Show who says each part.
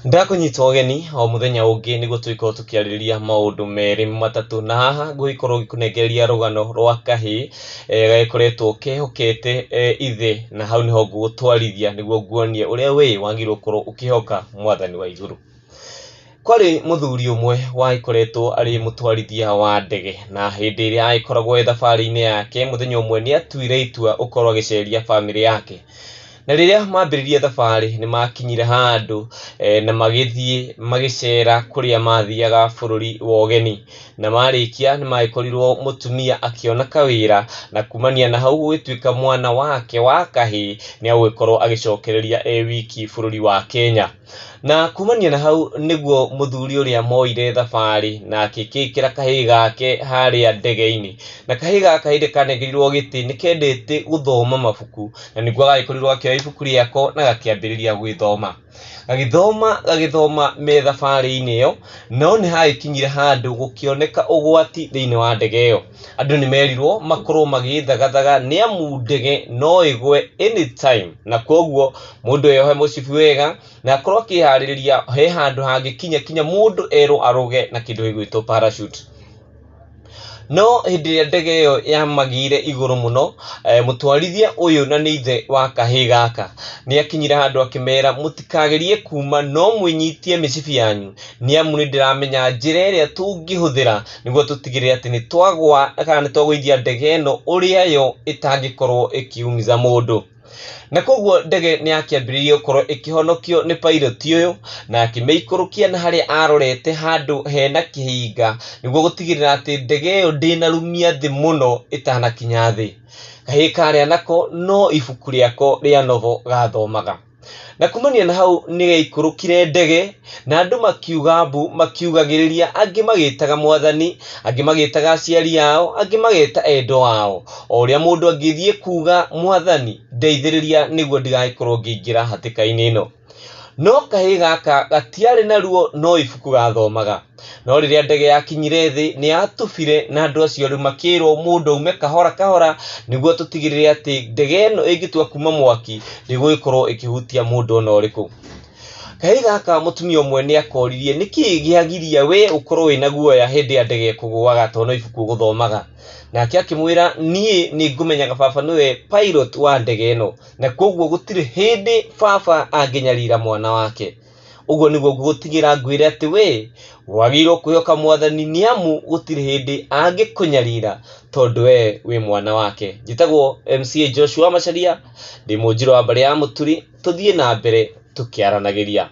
Speaker 1: Ndakũnyita ũgeni o mũthenya ũngĩ nĩguo tũgĩkorwo tũkĩarĩrĩria maũndũ merĩ matatũ, na haha ngũgĩkorwo ngĩkũnengereria rũgano rwa kahĩĩ gagĩkoretwo kehokete ithe, na hau nĩho ngũgũtwarithia nĩguo nguonie ũrĩa we wagĩrĩirwo gũkorwo ũkĩhoka mwathani wa igũrũ. Kwarĩ mũthuri ũmwe wagĩkoretwo arĩ mũtwarithia wa ndege, na hĩndĩ ĩrĩa agĩkoragwo e thabarĩ-inĩ yake, mũthenya ũmwe nĩ atuire itua gũkorwo agĩceria bamĩrĩ yake. Na rĩrĩa mambĩrĩria thabarĩ nĩ makinyire handũ na magĩthiĩ magĩcera kũrĩa mathiaga bũrũri wa ũgeni. Na marĩkia nĩ magĩkorirwo mũtumia akĩona kawĩra na kumania na hau gũgĩtuĩka mwana wake wa kahĩĩ nĩ egũgĩkorwo agĩcokereria e wiki bũrũri wa Kenya. Na kumania na hau nĩguo mũthuri ũrĩa moire thabarĩ na akĩkĩra kahĩĩ gake harĩa ndege-inĩ. Na kahĩĩ gaka hĩndĩ kanengerirwo gĩtĩ nĩ kendete gũthoma mabuku na nĩguo gagĩkorirwo gakĩoya ibuku rĩako na gakĩambĩrĩria gwĩthoma. Gagĩthoma gagĩthoma me thabarĩ-inĩ ĩyo, no nĩ hagĩkinyire handũ gũkĩoneka ũgwati thĩinĩ wa ndege ĩyo. Andũ nĩ merirwo makorwo magĩthagathaga nĩ amu ndege no ĩgwe anytime na koguo mũndũ eyohe mũcibi wega na akorwo akĩharĩrĩria he handũ hangĩkinya kinya mũndũ erwo arũge na kĩndũ gĩgwĩtwo parachute. No hĩndĩ ĩrĩa ndege ĩyo yamagĩire igũrũ mũno, mũtwarithia ũyũ na nĩ ithe wa kahĩĩ gaka, nĩ akinyire handũ akĩmera mũtikagerie kuma no mwĩnyitie mĩcibi yanyu, nĩ amu nĩ ndĩramenya njĩra ĩrĩa tũngĩhũthĩra nĩguo tũtigĩrĩre atĩ nĩ twagwa kana nĩ twagũithia ndege ĩno ũrĩa yo ĩtangĩkorwo ĩkĩumiza mũndũ. Na koguo ndege nĩ yakĩambĩrĩirie gũkorwo ĩkĩhonokio nĩ pilot ũyũ na akĩmĩikũrũkia na harĩa arorete handũ hena kĩhinga nĩguo gũtigĩrĩra atĩ ndege ĩyo ndĩnarumia thĩ mũno ĩtanakinya thĩ. Kahĩĩ karĩa nako no ibuku rĩako rĩa novel gathomaga. Na kumania na hau nĩ yaikũrũkire ndege na andũ makiuga mbu makiugagĩrĩria, angĩ magĩtaga mwathani, angĩ magĩtaga aciari ao, angĩ mageta endwa ao. O ũrĩa mũndũ angĩthiĩ kuga mwathani ndeithĩrĩria nĩguo ndigagĩkorwo ngĩingĩra hatĩka-inĩ ĩno. No kahĩĩ gaka gatiarĩ na ruo no ibuku gathomaga. No rĩrĩa ndege yakinyire thĩ nĩ yatubire na andũ acio rĩu makĩrwo mũndũ aume kahora kahora nĩguo tũtigĩrĩre atĩ ndege ĩno ĩngĩtua kuma mwaki ndĩgũgĩkorwo ĩkĩhutia mũndũ ona ũrĩkũ. Kahĩĩ gaka mũtumia ũmwe nĩ akoririe nĩkĩĩ kĩagiria we ũkorwo wĩna guoya hĩndĩ ya ndege ĩkũgũaga tondũ no ibuku ũgũthomaga. Nake akĩmwĩra niĩ nĩ ngũmenyaga baba nĩwe pilot wa ndege ĩno na koguo gũtirĩ hĩndĩ baba angĩnyarira mwana wake. Ũguo nĩguo ngũgũtigĩra ngwĩre atĩ we wagĩrĩirwo kwĩhoka mwathani nĩ amu gũtirĩ hĩndĩ angĩkũnyarira tondũ we wĩ mwana wake. Njĩtagwo MCA Joshua Macharia, ndĩ mũnjirũ wa mbarĩ ya Mũturi, tũthiĩ na mbere tũkĩaranagĩria.